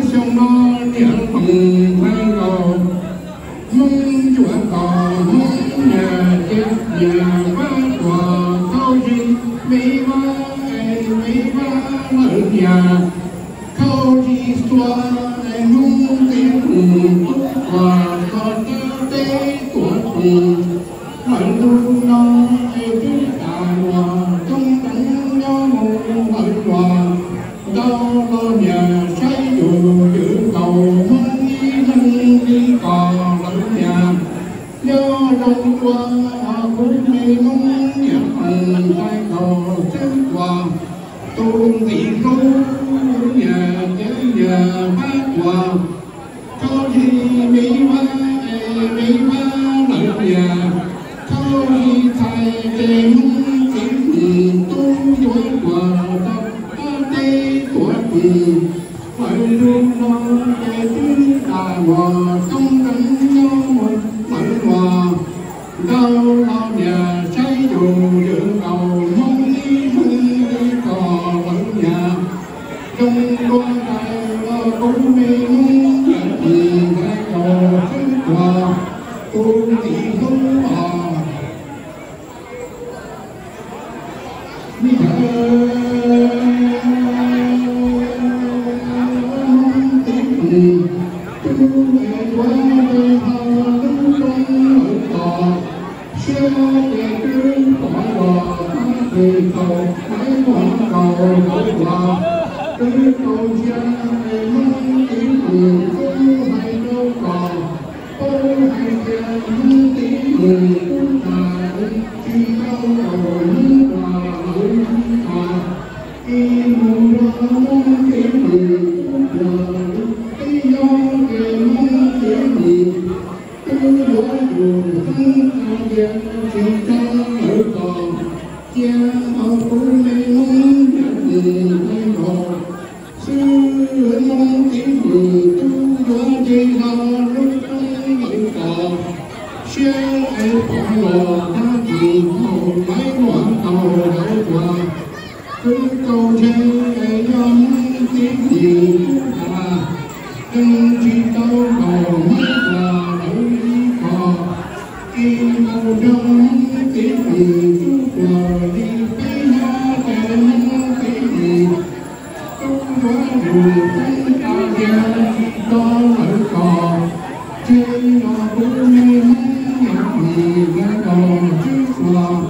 Xyoo no niam hloov nqe nkaus, Hmoob cuav tos Hmoob niam, ces niam Vaj Tuam khauj zis, me Vaj es me Vaj lawm niam, khauj zis xua es Hmoob txiv mus tub tuam txog rau teb tuav tus. Lawv lub no es twb tas luag, coob leej nyob mus lawv luag, ntau los niam saib yus ywv nkaus Hmoob ib leeg li kos lawv niam. Nyob zoo dua kuv me Hmoob niam, nqe nkaus xwb tuas, tus ntxim hlub niam ces niam Vaj Tuam, khauj zis me Vaj es me Vaj lawm niam, khauj zis txhais ces Hmoob txiv mus tub yuav tuam txog rau teb tuav tus. Lawv lub no ces twb tas luag, coob leej nyob mus lawv luag, ntau los niam saib yus ywv nkaus Hmoob ib leeg li kos lawv niam. Zoo dua ntawd los kuv me Hmoob niam, nqe nkaus xwb tuas, tus ntxim hlub os. Me ntxhais, Hmoob txiv mus tub es yuav nqe ho lub roob lawv tos, siab ces twb pom los tab sis tau maiv muam nkaus lawv tuas, twb tau ntsia es Hmoob txiv mus tub hais rau kos, paub hais tias Hmoob txiv mus tub tas, tsis tau nkaus Hmoob tuas lawv tos, ib mus nrog Hmoob txiv mus tub tuas, twb yog ces Hmoob txiv mus tub yuav yus xeeb, hais tias tsis tau lawv tos, cia nkaus kuv me Hmoob niam mus nqe nkaus xwb, Hmoob txiv mus tub yuav ces ho lub roob lawv tos, siab es pom los tab sis tau maiv muam nkaus lawv tuas, twb tau ntsia es yog Hmoob txiv mus tub tas, yeej tsis tau nkaus Hmoob tuas lawv ib kos, ib mus nrog Hmoob txiv mus tub tuas li peb hnub ces Hmoob txiv mus tub yuav yus xeeb, hais tias tsis tau lawv tos, ces yog kuv me Hmoob niam mus nqe nkaus xwb tuas,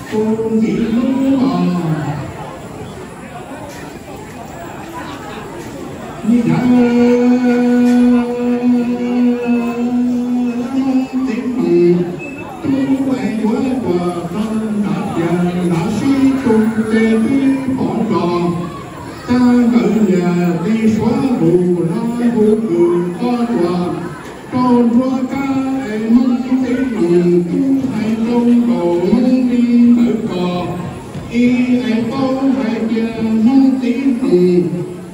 tus ntxim hlub os. Me ntxhais, Hmoob txiv mus tub es yuav tuam txog nrad tias nrad sib tug ces twb pom los, tag nkawd niam txiv suav hu hla hu kws qhov tuas rau nruab kab es Hmoob txiv mus tub hais rau nkaus Hmoob li ntawd kos, ib es paub hais tias Hmoob txiv mus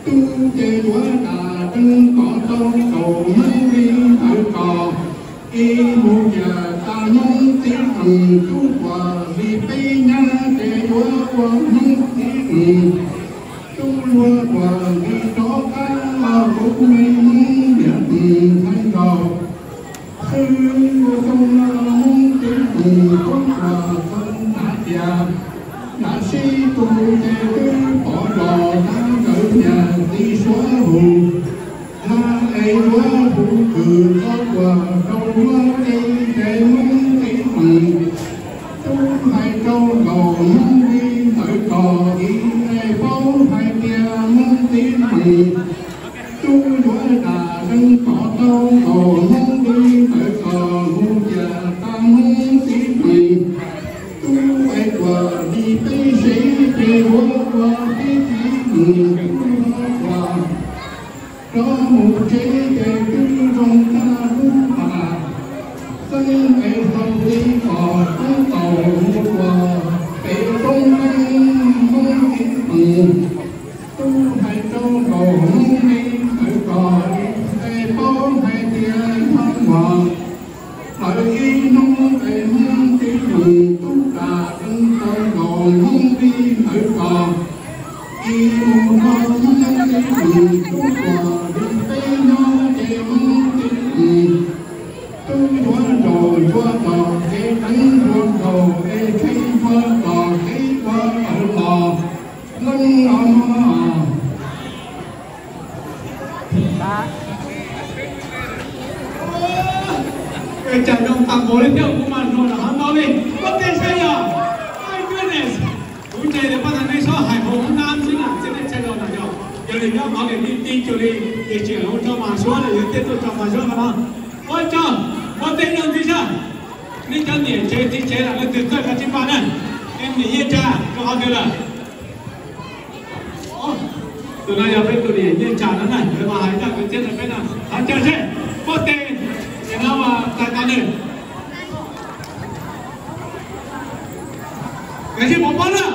tub ces yuav tas teej kos tau nkaus Hmoob li ntawd kos, ib mus yam tas Hmoob txiv mus tub tuas li peb hnub ces yuav ua Hmoob txiv mus tub luag tuas li rov qab los kuv me Hmoob niam mus nqe nkaus xwb, xyoo no Hmoob txiv mus tub tuas txog nrad tias nrad sib tug ces twb pom los, tag nkawd niam txiv suav hu hla es yuav hu kws qhov tuas rau nruab kab ces Hmoob txiv mus tub hais rau nkaus Hmoob li ntawd kos, ib es paub hais tias Hmoob txiv mus tub yuav tas teej kos tau nkaus Hmoob li ntawd kos, mus yam tas Hmoob txiv mus tub es tuas li peb sev ces yuav ua tib txiv mus tub tuas, rov mus tsev ces twb zoo tag lub pas, xeeb es hlau li kos tub taus mus tuas pem roob Hmoob txiv mus tub hais rau nkaus Hmoob li ntawd kos, es paub hais tias yog muam lawv ib hnub es Hmoob txiv mus tub tas teej tau nkaus Hmoob li ntawd kos, ib mus nrog Hmoob li Tub kom li peb nyob ces Hmoob twb mus, tub ntsuab nraus ntsuab tos, kev teev ntsuab nraus es tsheb ntsuab tos, kev ntsuab tawv tos, loob no. Cas zoo tas npaum li thiab, kuv mas hluas los hov no li, koj tej saib yog, my goodness, kuv ntshai tias pab tag nej txhob hais hauv hoob nab xwb na, txij nej txhais los no yog, yog li nyob qhov tias nej tij cuag li, ces tsis hais hauv tso mas suab los yog tej tuaj tso mas suab no. Ua tsaug, ua tej zoo ntxiv zog. Nej cov niam tsev txiv tsev los leej twg txawj kav tsij npaj na, niam Nyiaj Tsa rau qhov twg lawm? Tus no yog peb tus niam Nyiaj Tsa no na, lawv mas hais zaj kwv txhiaj rau peb no. Thov caw seb, pob teg, es no mas txais tos nws. Kav tsij pov pob na.